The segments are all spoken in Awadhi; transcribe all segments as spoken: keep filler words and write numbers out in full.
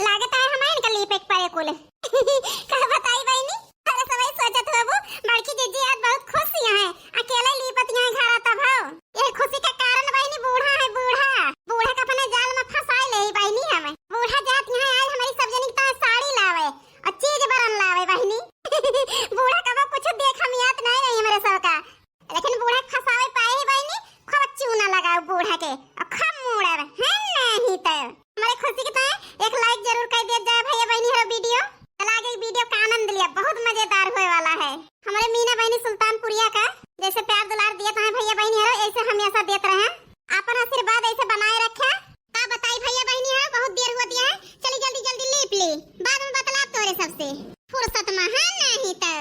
लागत है हमारे इनका लीपे के परे कुल। का बताई बहिनी, अरे सबही सोचत होबू, बड़की जिज्जी आज बहुत खुश यहाँ है, अकेले लीपत यहाँ घर तब हो। ये खुशी का कारण बहिनी बूढ़ा है, बूढ़ा, बूढ़ा का अपने जाल में फंसाए ले ही बहिनी हम। बूढ़ा जात यहाँ आज हमारी सब जनी की तरह साड़ी लावे और चीज बरन लावे बहिनी। बूढ़ा कबो कुछ देख हम याद नहीं रही हमारे सबका, लेकिन बूढ़ा के फंसावे पाए ही बहिनी, खूब चूना लगाओ बूढ़ा के, और खूब मुड़ब, है नहीं तो। हमारे खुशी के तो एक like जरूर कर दिया जाए भैया बहिनी हरो video। चला आगे video का आनंद लिया, बहुत मजेदार होए वाला है। हमारे मीना बहिनी सुल्तानपुरिया का जैसे प्यार दुलार दिया था भैया बहिनी हरो, ऐसे हमेशा देत रहे, अपन आशीर्वाद ऐसे बनाए रखे। का बताई भैया बहिनी हरो, बहुत देर हुआ दिया है, चली जल्दी जल्दी लीप ली, बाद में बतलाब तोरे सबसे फुर्सत में, है नहीं तो।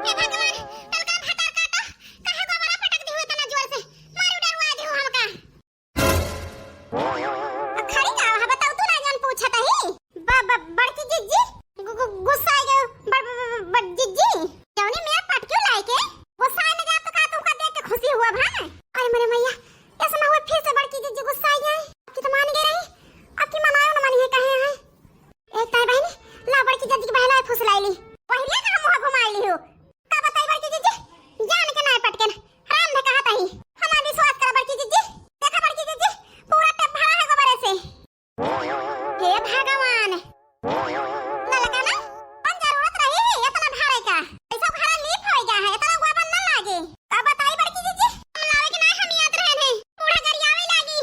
हे भगवान, ललका भतार काटा, काहे गोबरा पटक दी हुई इतना जोर से? मारू डरवा दी हो हमका। आ खड़ी का है, बताओ तू ना जान पूछत ही। ब-, ब-, बड़की जिज्जी, गु-, गु-, गुस्सा आ गयो, ब-, ब-, ब-, ब-, जिज्जी, जौनी मेरा पटकियो लाए के, गुस्सा में जा तो का तुमका देख के खुशी हुआ भा? अरे मेरे मैया, ऐसा ना हुआ फिर से बड़की जिज्जी गुस्सा आ गई। अब की तो मान गए रही, अब की मनायो न मनी है कहे हैं। एक ताई बहिनी, ला बड़की जिज्जी के बहलाए फुसलाइली। पहिरिया का मुँह घुमाइली हो। का बताई बड़की जिज्जी, जान के नाय पटके न। राम ने कहा तही, हमार विश्वास करा बड़की जिज्जी। देखा बड़की जिज्जी, पूरा टब भरा है गोबरे से। हे भगवान, ललका ना, कौन जरूरत रही है इतना भरे का? ऐसा भरा लीप होई गया है, इतना गोबर न लागे। का बताई बड़की जिज्जी, हम लावे के ना हम याद रहन है। बूढ़ा गरियावे लागी।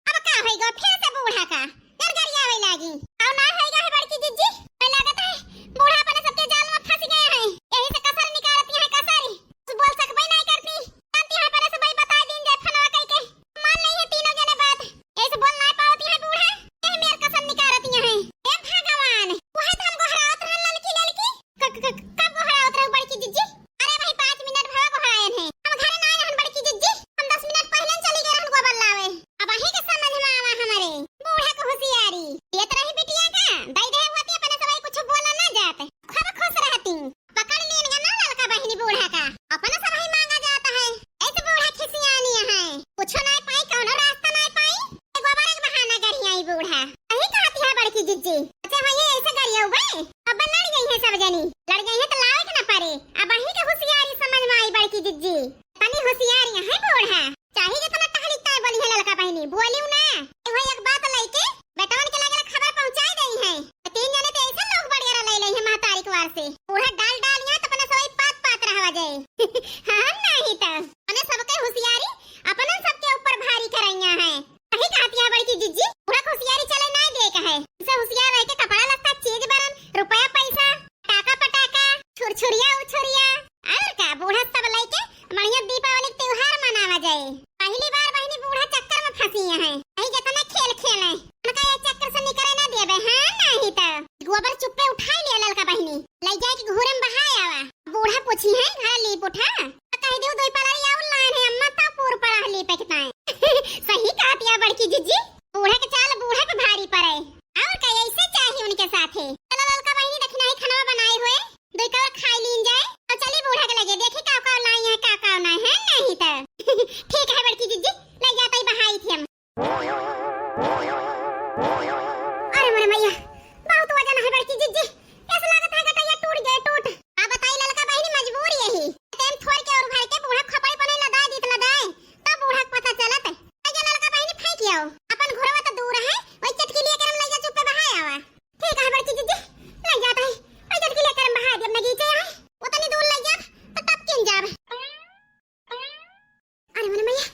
अब का होई गो, फिर से बूढ़ा का गरगरियावे लागी। और ना होई गो है बड़की जिज्जी, हमें लागत है बूढ़ा अपने सबके जाल में फंस गए हैं, यही से कसर निकालती है कसर। कुछ बोल सकबे नहीं करती, जानती है पहले से भाई बता दीन जाए फनवा कह के। मान नहीं है तीनों जने बात, ऐसे बोल नहीं पावती है बूढ़ा, ये मेर कसर निकालती है। हे भगवान, वह तो हमको हरावत रहन ललकी ललकी, क-, क-, क-, कब गोहरावत रहू बड़की जिज्जी? अरे भाई पाँच मिनट भवा गोहरायन है। हम घरे ना रहन बड़की जिज्जी, हम दस मिनट पहिले चली गए रहन गोबर लावे। अब अही के समझ में आवा हमरे बूढ़ा के होशियारी। ये तो रही बिटिया का, दई दे हुआ ती अपने सबही कुछ बोला ना जात। खूब खुश रहती। पकड़ लीन गा ना ललका बहिनी बूढ़ा का। अपना सबही मांगा जात है। ऐसे बूढ़ा खिसियानी है। कुछो नहीं पाई, कौनो रास्ता नहीं पाई। गोबर एक बहाना करी आई बूढ़ा। यही कहती है बड़की जिज्जी। अच्छा भैया ऐसे करियो बे। अब लड़ गई है सब जनी। लड़ गई है तो लावे के ना पड़े। अब अही के होशियारी समझ में आई बड़की जिज्जी। तनी होशियारी है बूढ़ा। चाहे जितना टहली तय बोली है ललका बहिनी। बोलियो ना। ए भाई एक बात लइके बेटवन के लगे खबर पहुंचाई दई है। तीन जने तो ऐसे लोग बड़ियारा ले ले है महतारी कुवार से। बूढ़ा डाल डाल यहाँ तो अपना सबही पात पात रहवा जाए। हाँ नहीं तो। अपने सबके होशियारी, अपने सबके ऊपर भारी करैया है। सही कहती है बड़की जिज्जी, बूढ़ा के होशियारी चले ना दे के है। इसे होशियार रह के कपड़ा लत्ता, चीज बरन, रुपया पैसा, टाका पटाका, छुरछुरिया उछुरिया। और का बूढ़ा सब लेके बढ़िया दीपावली के त्योहार मनावा जाए। पहली बार बहिनी बूढ़ा चक्कर में फंसी है। यही जितना खेल खेले, उनका ये चक्कर से निकले ना देबे, हाँ नहीं तो। गोबर चुप्पे उठाई लिया ललका बहिनी, ले जाए के घूरे में बहाए आवा। बूढ़ा पूछी है, घर लीप उठा। तो कह दियो, "दोई पलारी आउर लाइन है, अम्मा, तो पूर पड़ा लीपे के ताई।" सही कहत या बड़की जिज्जी, बूढ़ा के चाल बूढ़ा पे भारी पड़े। और का ऐसे चाही उनके साथे। चलो ललका बहिनी, देखी नाही खनवा बनाए हुए, दोई कवर खाई लीन जाए। और चली बूढ़ा के लगे, देखी का का लाई है, का का नहीं है, नहीं तो। ठीक है बड़की जिज्जी, ले जाता ही बहाई थी हम। अरे मोरे मैया, बहुत वजन है बड़की जिज्जी, ऐसा लागत है गटैया टूट गए, टूट। आ बताई ललका बहिनी, मजबूर यही। तेम थोड़ के और भर के बूढ़ा खपड़ी पने लदाए दीत लदाए, तब बूढ़ा के पता चलत। ले जा ललका बहिनी, फेंक आओ। अपन घरवा तो दूर है, वही चटकी लिए करम ले जा, चुप्पे बहाए आवा। ठीक है बड़की जिज्जी, ले जाता है। वही चटकी लिए करम बहाए दे अपना गीचे है। उतनी दूर ले जा, तो टपकिन जाब। अरे मने मैया,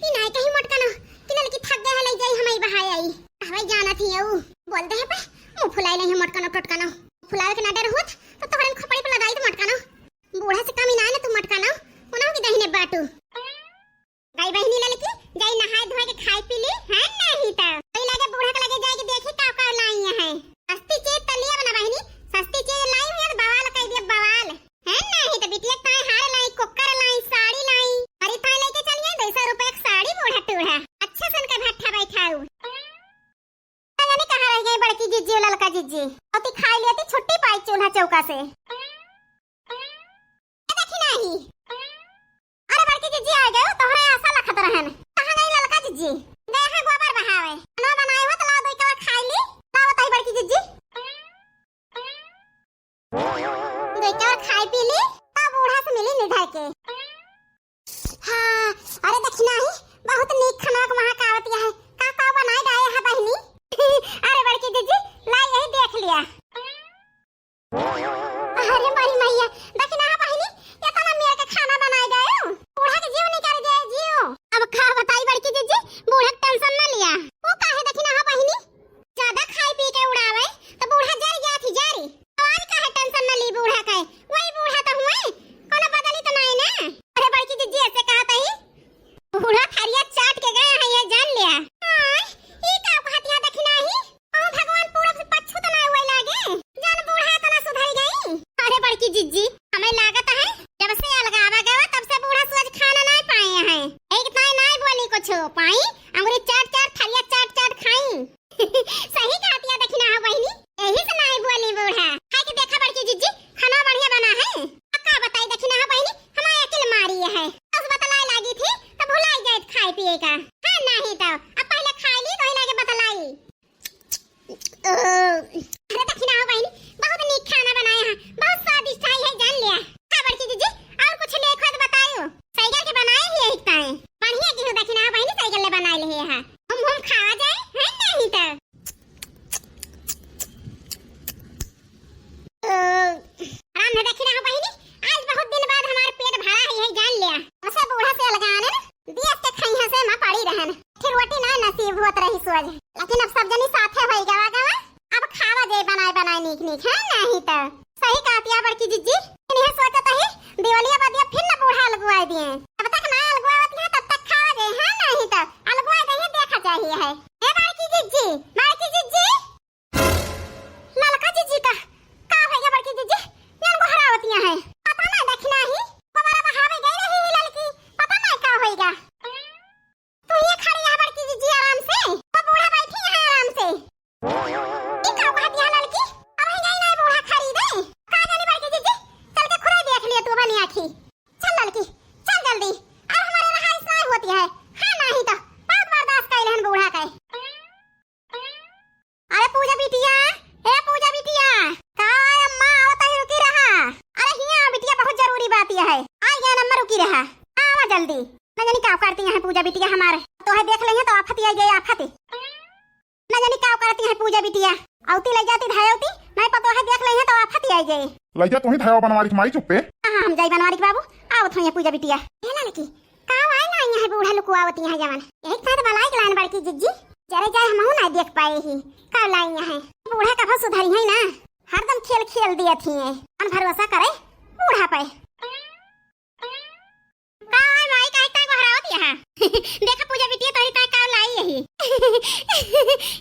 ई नाय कहीं मोटका ना, कि ललकी थक गए है, ले जाई, हम ही बहाए आई। कहवाई जाना थी यऊ। बोल दे है पे, मुंह फुलाए नहीं मोटका ना, टोटका ना। फुलावे के ना डर होत, तो तोहरन खोपड़ी पे लदाई तो मोटका ना। बूढ़ा से कमी ना है ना तू मोटका ना, उन्हों की दहिने बाटू। गई बहिनी ललकी, जाई नहाए धोए के खाए पी ली, है नहीं तो। वही लगे बूढ़ा के लगे जाए के देखी का का लाई है। सस्ती चीज तो लिया बना बहिनी, सस्ती चीज लाई हुई है तो बवाल कर दिया बवाल। है नहीं तो बिटिया ताए हार लाई, कुकर लाई, साड़ी लाई। अरे ताए लेके चलिए दो सौ रुपए की साड़ी बूढ़ा टूढ़ा। अच्छा सन के भट्ठा बैठाऊ। जाने कहाँ रह गई बड़की जिज्जी और ललका जिज्जी? अति खाई लिया थी छुट्टी पाई चूल्हा चौका से। ए देखी नाही। अरे बड़की जिज्जी आ गयो, तोहरे आशा लखत रहन। जी। गए हैं गोबर बहावे। खाना बनाए हो तो लाओ दो कवर खाई ली। लाओ बताई बड़की जिज्जी। दो कवर खाई पी ली, तब बूढ़ा से मिली निधर के। हाँ, अरे दखिनहा, बहुत नीक खाना के महक आवत है। का का बनाए गए है बहिनी? अरे बड़की जिज्जी, लाई यही देख लिया। अरे बड़ी मैया, दखिनहा बहिनी, इतना मेर के खाना बनाए गए हो? बूढ़ा के जीव निकल गए, जीव। अब का बताई बड़की जिज्जी, बूढ़ा के tension न लिया। वो काहे दखिनहा बहिनी? ज्यादा खाई पी के उड़ावे, तो बूढ़ा जर गया थी, जरी। तो आज काहे tension न ली बूढ़ा के? वही बूढ़ा तो हुए, कोनो बदली तो नहीं ना। अरे बड़की जिज्जी ऐसे कहत ही, बूढ़ा थरिया चाट के गए हैं, ये जान लिया। हाँ, ई का कहत है दखिनहा? ओ भगवान, पूरब से पच्छू तो ना हुए लागे, जान बूढ़ा इतना सुधर गई। अरे बड़की जिज्जी, हमें लागत है जब से अलगावा गवा तब से बूढ़ा सोच खाना नहीं पाए हैं। एक ताई नहीं बोली कुछ पाई, अंगुरी चाट चाट, थरिया चाट चाट खाई। सही कहत है दखिनहा बहिनी, यही से नहीं बोली बूढ़ा। खाई के देखा बड़की जिज्जी, खाना बढ़िया बना है। अब का बताई दखिनहा बहिनी, हमारे अकिल मारी है। बस बतलाए लागी थी तो भुलाई जाए खाए पिए का। हाँ नहीं तो अब पहले खाई ली तो ही लागे बतलाई। अरे दखिनहा बहिनी, बहुत नीक खाना बनाए हैं, बहुत स्वादिष्ट है, यही जान लिया। हाँ बड़की जिज्जी, और कुछ लेख हो तो बतायो। सैगल के बनाए ही यही ताए। बढ़िया की हो दखिनहा बहिनी, सैगल ले बनाए ले है। हम हम खावा जाए, है नहीं तो। आराम है दखिनहा बहिनी, आज बहुत दिन बाद हमार पेट भरा है, यही जान लिया। उसे बूढ़ा से अलगाने न, दियस के खइहा से मा पड़ी रहन। फिर रोटी ना नसीब होत रही सोज। लेकिन अब सब जनी साथे होई गवा गवा। अब खावा जे बनाए बनाए नीक नीक, है नहीं तो। सही कहतिया बड़की जिज्जी, इन्हें सोचत ही दिवालिया बदिया फिर न बूढ़ा अलगुआई दिए। जब तक ना अलगुआवत है तब तक खावा जे, है नहीं तो। अलगुआई दे देखा चाहिए है। ए बड़की जिज्जी, बड़की जिज्जी। ललका जिज्जी का, का भैया बड़की जिज्जी? जन गोहरावतिया है। पता ना दखिनहा ही, हमारा बहावे गई रही ही ललकी, पता ना का होइगा। तू ये खड़ी है बड़की जिज्जी आराम से, तो बूढ़ा बैठी है आराम से। ई का कहत है ललकी? अब ही गई ना बूढ़ा खरीदे। का जानी बड़की जिज्जी, चल के खुद ही देख लिया तू अपनी आँखी। चल ललकी, चल जल्दी, अब हमारे रहाइश नहीं होती है। हाँ नहीं तो, बहुत बर्दाश्त कैले हन बूढ़ा के। अरे पूजा बिटिया, ए पूजा बिटिया, का है अम्मा, आवत ही रुकी रहा। अरे हियाँ बिटिया, बहुत जरूरी बात ये है। आ गया अम्मा, रुकी रहा। आवा जल्दी। न जानी का करती हैं पूजा बिटिया हमारे। तो है देख लेंगे तो आफत ही आई गई, आफत ही। न जानी का करती हैं पूजा बिटिया। औती ले जाती धायौती, नहीं पतो है देख लेंगे तो आफत ही आई गई। लइका तू ही धायौ बनवारी के माई चुप्पे। हाँ, हम जाई बनवारी के बाबू, आवत होइए पूजा बिटिया। हे ललकी, का वाई ना आई है बूढ़ा लुकुआवती है जवन। एक साथ बलाई के लाइन बड़की जिज्जी, जरे जाए हमहू ना देख पाए ही। का लाई है? बूढ़ा कभो सुधरी है ना, हरदम खेल खेल दिया थी है। कौन भरोसा करे बूढ़ा पे? का है माई, काहे ताई गोहरावत यहाँ? देखा पूजा बिटिया, तोही ताई का लाई यही।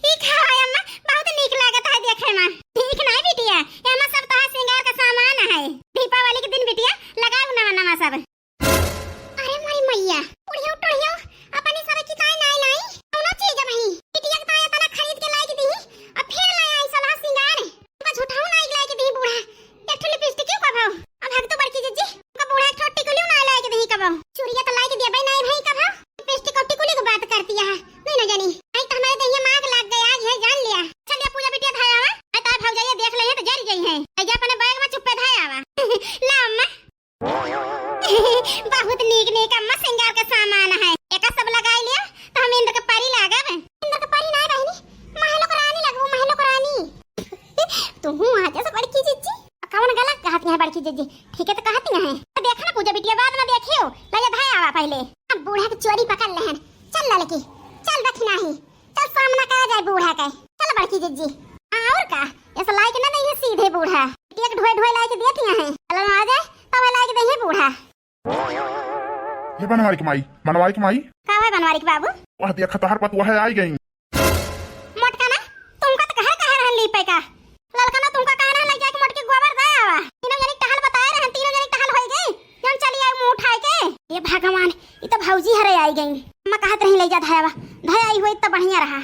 ई का है अम्मा, बहुत नीक लागत है देखे में। ठीक ना है बिटिया, ये अम्मा सब तोहार श्रृंगार का सामान है। दीपावली के दिन बिटिया लगाऊ नवा नवा सब। अरे मोरी मैया, बुढ़ियो टुढ़ियो, अपनी सब की ताई नाई लाई, कौनो चीज अब ही। बिटिया के ताई इतना खरीद के लाई के दी, अब फिर लाई आई सलहा श्रृंगार। का झूठाऊ नाई लाई के दी बूढ़ा। एक ठो लिपस्टिक क्यों का भाव? अब हक तो बड़की जिज्जी, का बूढ़ा एक ठो टिकुली ना लाई के दी का भाव? चूड़िया तो लाई के दिया भाई नाई भाई का भाव? लिपस्टिक और टिकुली की बात करती है। नहीं ना जानी। आई तो हमारे दहिया माग लाग गया, आज है जान लिया। चल ये पूजा बिटिया धाया आवा। आई तो भौजाई देख ले तो जरी गई है। आई जा अपने बैग में चुप्पे धाया आवा। ला अम्मा। बहुत नीक नीक अम्मा श्रृंगार के सामान है। एका सब लगाई लिया तो हम इंद्र के परी लागब। इंद्र के परी ना बहिनी, महलो के रानी लगबू, महलो के रानी। तू हूँ आ जा बड़की जिज्जी। कौन गलत कहती है बड़की जिज्जी? ठीक है तो कहती है। तो देखा ना पूजा बिटिया बाद में देखियो। ले जा धाय आवा पहले। अब बूढ़ा के चोरी पकड़ लेहन। चल ललकी, चल दखिनहा ही। चल सामना करा जाए बूढ़ा के। चल बड़की जिज्जी। और का? ऐसा लाई के ना दइहे सीधे बूढ़ा। बिटिया के ढोए ढोए लाई के दिए थिया है। चल ना आ जाए, तब लाई के दइहे बूढ़ा। ये बनवारी के माई, बनवारी के माई। का है बनवारी के बाबू? वह देखा तोहार पतोह है आई गई। मोटका ना, तुमका तो कहर कहर रहन ली पे का। ललका ना तुमका कहर रहन लग जाए कि मोटकी गोबर दे आवा। तीनों जनी टहल बताए रहन, तीनों जनी टहल होई गई। जन चली आई मुंह उठाए के। हे भगवान, ई तो भौजी हरे आई गई। अम्मा कहत रही ले जा धायावा, धाया आई हुई तो बढ़िया रहा।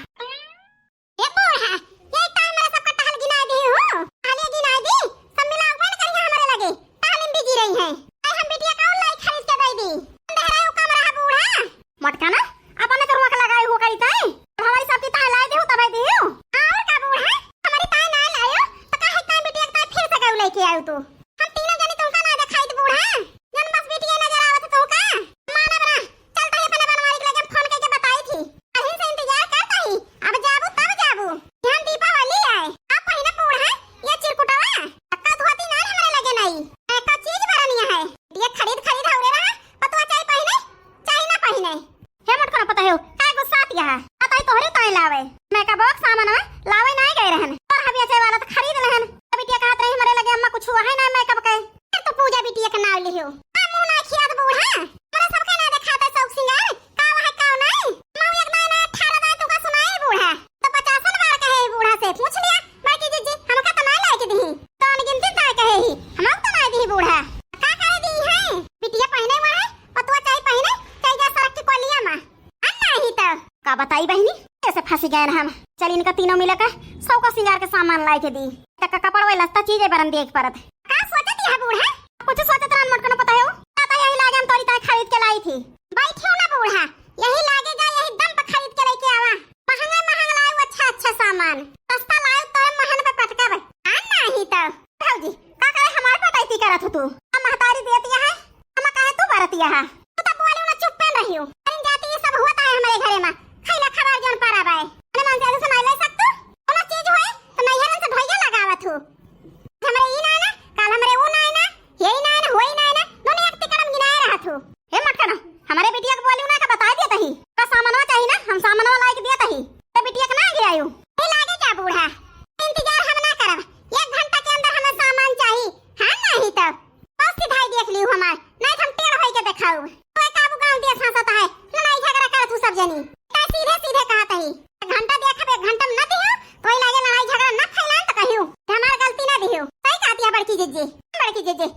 ए बूढ़ा, ये तो हमरा सबका टहल गिनाए दी हो। टहले गिनाए दी, सब मिला उबन करिया हमरे लगे। टहल में बिजी रही है। आई हम बिटिया का लाई खरीद के दे दी। अंधेरा कम रहा बूढ़ा। मोटका ना, अपने तो रुआ के लगाई हो। क्या? बताई तोहरे ताई लावे। मेकअप बॉक्स सामान में लावे नाहीं गए रहन। और हबिया चाय वाला तो खरीद लेहन। तो बिटिया कहत रही हमरे लगे अम्मा कुछ हुआ है ना मेकअप के। फिर तो पूजा बिटिया के नाव लिहो। आ मुंह ना खियात बूढ़ा। हमरा सबके ना देखाता शौक सिंगार। का वह का नहीं? मऊ एक दाई ना अठारह दाई तुका सुनाई बूढ़ा। तो पचासन बार कहे ई बूढ़ा से। पूछ लिया, बड़की जिज्जी, हमका तो नाहीं लाइके दिही। तो अनगिनती ताई कहे ही, हमका तो नाहीं दिही बूढ़ा। का करे दी है? बिटिया पहिने हुआ है, पतुआ चाही पहिने, चाही जा सड़क के कोलिया मा। आ नाहीं तो। का बताई बहिनी, कैसे फंसी गए हम। चल इनका तीनों मिले का सौ का सिंगार के सामान लाइके दी। तक का कपड़ वही लस्ता चीजें बरन देख परत। का सोचत यह बूढ़ा? कुछ सोचत रहन मटकनो पता हो? पता यही लागे हम तोरी ताई खरीद के लाई थी। बैठियो ना बूढ़ा, यही लागे जा, यही दम पर खरीद के लेके आवा। महंगा महंगा लायो अच्छा अच्छा सामान, सस्ता लायो तो महन पे पटकब। आ नाहीं तो। भौजी, का करे हमार पटैती करत हो तू? हम महतारी देतिया है, हम काहे तू बरतिया है? तू तो बोलियो ना, चुप्पे रहियो। अरे जाति ये सब होता है हमारे घरे मा। खैला खबर जौन पारा बाय। अरे मन से सुनाई ले सकतू? कोनो चीज होए तो नैहरन से धोइया लगावत हो। हमरे ई ना ना, काल हमरे ऊ ना ना, यही ना ना, होई ना ना, दोनों एक तिकड़म गिनाए रहत हो। हे मटकनो, हमरे बिटिया के बोलियो ना का बताई दिया तही। का सामानवा चाही ना, हम सामानवा लाइके दिया तही। ते बिटिया के ना गिरायु। ए लागे जा बूढ़ा, इंतजार हम ना करब। एक घंटा के अंदर हमें सामान चाही। हाँ नाहीं तो। बस सिधाई देख लियो हमार, नाहीं तो हम टेढ़ होई के देखाऊ। तो काबू गाल दिया सांसत है, लड़ाई झगड़ा करत हूँ सब जनी। का सीधे सीधे कहत ही। एक घंटा देखब, एक घंटा में ना दियो, तो वही लागे लड़ाई झगड़ा ना फैलान तो कहियो। हमार गलती ना दियो। सही कहती है बड़की जिज्जी, बड़की जिज्जी।